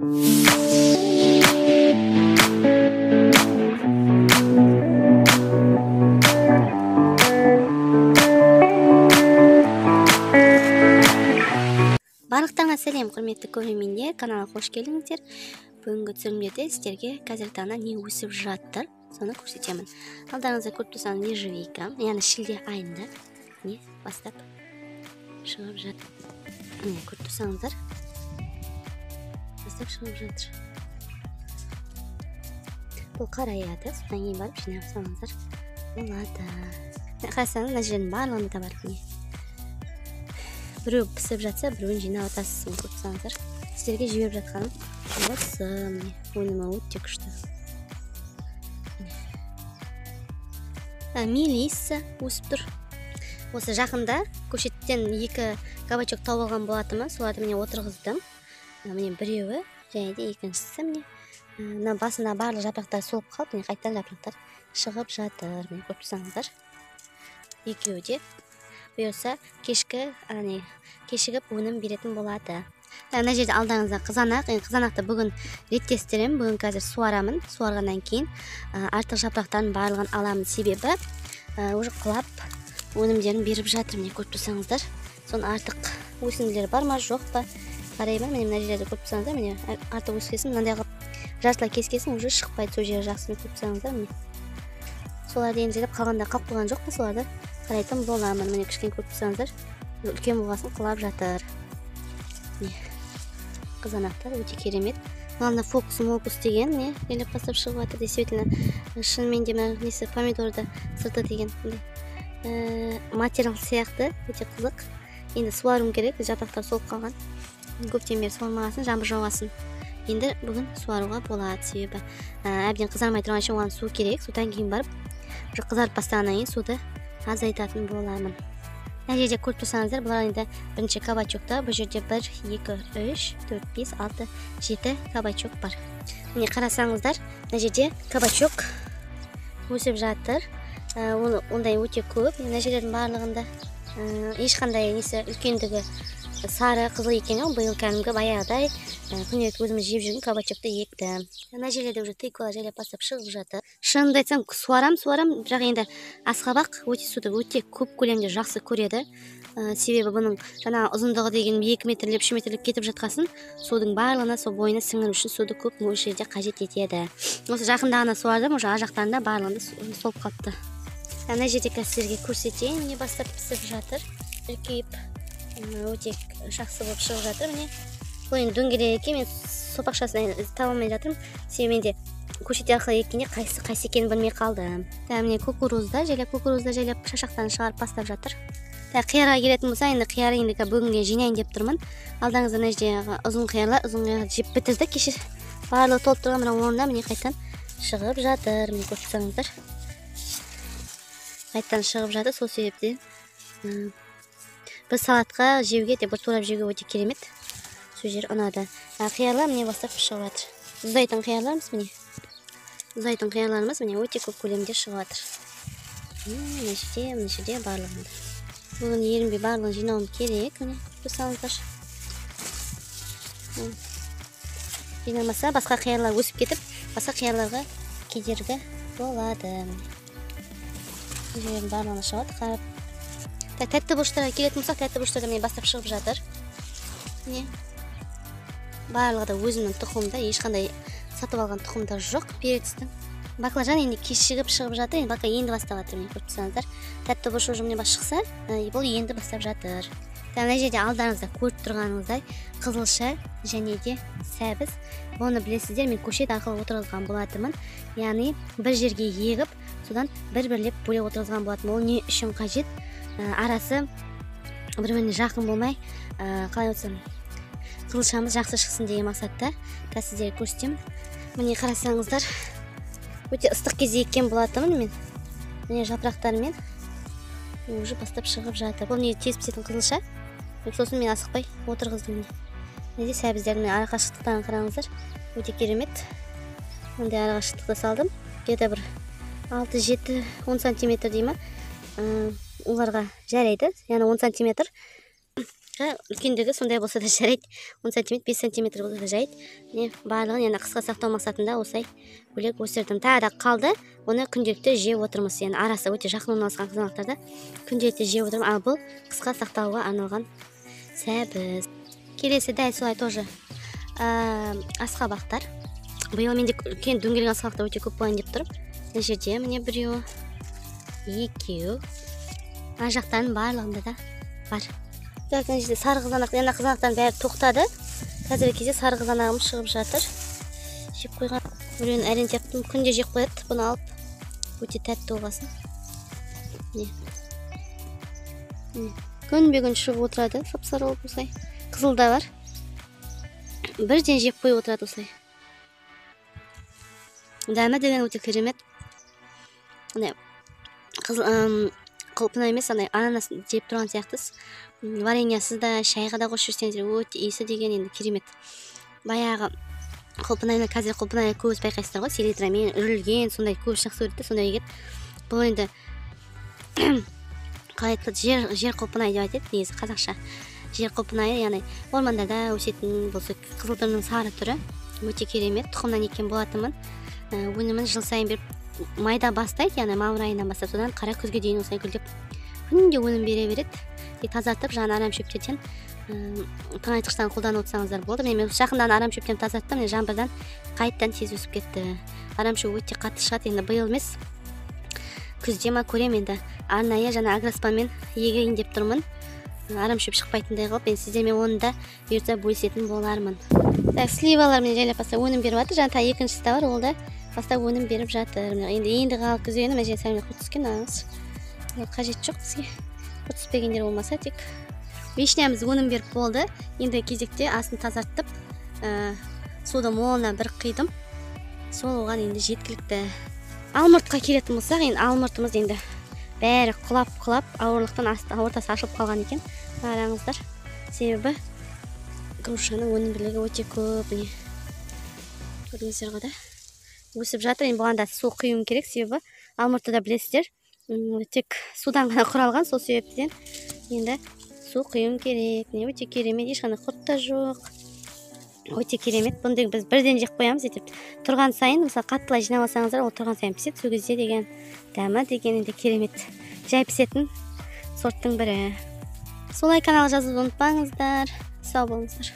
Барлықтарыңа сәлем, құрметті көрермендер, каналға қош келдіңіздер. Бүгінгі түсірілімде сіздерге қазіргі таңда не өсіп жатыр, соны көрсетемін. Алдарыңызда көріп тұрсаңыз, ежевика, яғни шілде айында не бастап шығып жатыр. Міне көріп тұрсаңыздар, бастап шығып жатыр. Бұл қараяды, содан кейін барып жинап салыңыздар болады. Қарасаңыз, мына жердің барлығында да бар. Міне біреу пісіп жатса, біреуін жинап атасыз, көріп тұрсаңыздар. Сіздерге жіберіп жатқаным осы, міне өнімі өте күшті. Мелисса өсіп тұр. Осы жақында көшеттен 2 кабачок тауып алған болатынмын, соларды міне отырғыздым. Міне біреуі және де екіншісі міне. Мына басында барлық жапырақтар солып қалды, міне қайтадан жапырақтар шығып жатыр. Міне көріп тұрсаңыздар, екеуі де бұйырса кешігіп өнім беретін болады. Мына жерде алдарыңызда қызанақ. Енді қызанақты бүгін реттестіремін, бүгін қазір суарамын. Суарғаннан кейін артық жапырақтардың барлығын аламын, себебі уже құлап өнімдерін беріп жатыр. Міне көріп тұрсаңыздар, соның артық өсінділері бар ма жоқ па қараймын. Міне мына жерде көріп тұрсаңыздар, міне артық өскесін мынандай қылып жартылай кескесін уже шықпайды, сол жері жақсы. Көріп тұрсаңыздар, міне соларды енді жеп қалғанда қалып қойған жоқ па, соларды қарайтын боламын. Міне кішкене көріп тұрсаңыздар, үлкен болғасын құлап жатыр. Міне қызанақтар өте керемет. Мына фокус-мокус деген не елеп бастап шығып жатыр. Действительно, шынымен де мына несі помидорды сырты деген материал сияқты, өте қызық. Енді суаруым керек, жапырақтар солып қалған. Көптен бері суармағасын, жаңбыр жауғасын. Енді бүгін суаруға болады, себебі әбден қызармай тұрғанша оған су керек. Содан кейін барып уже қызарып бастағаннан кейін суды азайтатын боламын. Мына жерде көріп тұрсаңыздар, бұлар енді бірінші кабачокта. Бұл жерде 1, 2, 3, 4, 5, 6, 7 кабачок бар. Міне қарасаңыздар, мына жерде кабачок өсіп жатыр. Оны ондай өте көп. Мына жерлердің барлығында ешқандай несі үлкендігі сары қызыл екен, ол биыл кәдімгі баяғыдай күнделікті өзіміз жеп жүрген кабачокты ектім. Мына жерлерде уже тыква жайлап бастап шығып жатыр. Шынымды айтсам, суарам, бірақ енді асқабақ өте суды өте көп көлемде жақсы көреді. Себебі бұның жаңа ұзындығы деген 2 метрлеп, 3 метрлеп кетіп жатқасын, судың барлығына сол бойына сіңіру үшін суды көп мөлшерде қажет етеді. Осы жақында ғана суардым, уже ар жақтарында барлығында солып қалыпты. Мына жерде қазір сіздерге көрсетейін, міне бастап пісіп жатыр, үлкейіп өте жақсы болып шығып жатыр. Міне бұл енді дөңгелек екен, мен сопақшасын таба алмай жатырмын, себебі менде көшет арқылы еккенде қайсы екенін білмей қалдым. Міне кукурузда жайлап, кукурузда жайлап шашақтан шығарып бастап жатыр. Қиярға келетін болса, енді қияр енді бүгінге жинайын деп тұрмын. Алдарыңызда мына жерде ұзын қиярлар, ұзын қияр жеп бітірді кеше, барлығы толып тұрған, бірақ орнына міне қайтадан шығып жатыр. Міне көріп тұрсаңыздар, қайтадан шығып жатыр. Сол себептен бір салатқа жеуге де, бір турап жеуге өте керемет, сол жер ұнады. Қиярлар міне бастап шығып жатыр. Ұзайтын қиярларымыз міне, ұзайтын қиярларымыз міне өте көп көлемде шығып жатыр. Мына жерде, мына жерде барлығында. Бүгін ерінбей барлығын жинауым керек. Міне көрсеңіздер, жинамаса басқа қиярлар өсіп кетіп, басқа қиярларға кедергі болады. Мына жердің барлығына шығады. Қарап тәтті бұрыштарға келетін болсақ, тәтті бұрыштар да міне бастап шығып жатыр. Міне барлығы да өзімнің тұқымда, ешқандай сатып алған тұқымдар жоқ. Перецтің баклажан енді кешігіп шығып жатыр, енді баклажан енді бастап жатыр. Міне көріп тұрсаңыздар, тәтті бұрыш уже міне бас шықса, бұл енді бастап жатыр. Мына жерде алдарыңызда көріп тұрғаныңыздай қызылша және де сәбіз. Бұны білесіздер, мен көшет арқылы отырғызған болатынмын. Яғни бір жерге егіп, содан бір-бірлеп бөлек отырғызған болатынмын. Ол не үшін қажет? Арасы бір-біріне жақын болмай, қалай айтсам, қызылшамыз жақсы шықсын деген мақсатта. Қазір сіздерге көрсетемін. Міне қарасаңыздар, өте ыстық кезде еккен болатынмын мен. Міне жапырақтарымен уже бастап шығып жатыр. Бұл не тез пісетін қызылша. Сосын мен асықпай отырғыздым. Міне сәбіздердің арақашықтықтарын қараңыздар, өте керемет. Мындай арақашықтықты салдым. Где-то бір 6, 7, 10 сантиметр дей ма? Оларға жарайды. Яғни 10 сантиметр. Пока үлкендігі сондай болса да жарайды, 10 сантиметр, 5 сантиметр болса да жарайды. Міне, барлығын енді қысқа сақтау мақсатында осылай бөлек өсірдім. Тағы да қалды, оны күнделікті жеп отырмыз. Енді арасы өте жақын орналасқан қызанақтарды күнделікті жеп отырмын. Ал бұл қысқа сақтауға арналған сәбіз. Келесі дәл солай тоже асқабақтар. Биыл менде үлкен дөңгелек асқабақтар өте көп болайын деп тұр. Мына жерде міне біреу, екеу. Ана жақтан барлығында да бар. Так, мына жерде сары қызанақ, енді қызанақтардың бәрі тоқтады. Қазіргі кезде сары қызанағым шығып жатыр. Жеп қойған. Біреуін әрең таптым, күнде жеп қояды. Бұны алып өте тәтті болғасын. Міне. Міне. Күнбе-күн шығып отырады, сап-сары болып осылай. Қызыл да бар. Бірден жеп қойып отырады осылай. Дәмі деген өте керемет. Міне, қызыл құлпынай емес, андай ананас жеп тұрған сияқтысыз. Вареньясыз да, шайға да қосып жүрсеңіздер, өте иісі деген енді керемет. Баяғы құлпынайны, қазір құлпынай көбісі байқайсыздар ғой, селитрамен үрілген, сондай көбісі жақсы көреді, сондай егеді. Бұл енді қалай айтады, жер құлпынай деп айтады негізі қазақша. Жер құлпынайы, яғни ормандарда өсетін болса, қызыл түрінің сары түрі өте керемет. Тұқымнан еккен болатынмын. Өнімін жыл сайын беріп, майда бастайды, яғни мамыр айынан бастап, содан қара күзге дейін осылай гүлдеп күнде өнім бере береді. Тек тазартып, жаңа арам шөптерден тыңайтқыштан қолданып отырсаңыздар болды. Міне, мен жақында арам шөптен тазарттым, міне жаңбырдан қайтадан тез өсіп кетті. Арам шөп өте қатты шығады, енді биыл емес, күзде ма көремін енді. Арнайы жаңа агроспанмен егейін деп тұрмын. Арам шөп шықпайтындай қылып, мен сіздермен оны да бұйыртса бөлісетін болармын. Так, сливалар міне жайлап бастап өнім беріп жатыр. Жаңа тағы екіншісі де бар, ол да бастап өнім беріп жатыр. Міне, енді қалып күзгені, мына жерде сәл құрт түскен, аңыз. Қажет жоқ бізге. Құрт түспегендер болмаса тек. Вишнямыз өнім беріп болды. Енді кезекте астын тазарттып, суды молынан бір құйдым. Сол оған енді жеткілікті. Алмұртқа келетін болсақ, енді алмұртымыз енді бәрі құлап-құлап, ауырлықтан асты, ортасы ашылып қалған екен. Қараңыздар. Себебі грушаның өнімділігі өте көп. Міне, көрдіңіздер ғой да. Өсіп жатыр. Енді бұған да су құюым керек, себебі алмұртты да білесіздер, тек судан ғана құралған, сол себептен енді су құюым керек. Міне, өте керемет, ешқандай құрт та жоқ. Өте керемет. Бұны біз бірден жеп қоямыз, етіп тұрған сайын, мысалы, қаттылай жинап алсаңыздар, ол тұрған сайын піседі. Сол кезде деген дәмі деген енді керемет. Жай пісетін сорттың бірі. Солай каналға жазуды ұмытпаңыздар. Сау болыңыздар.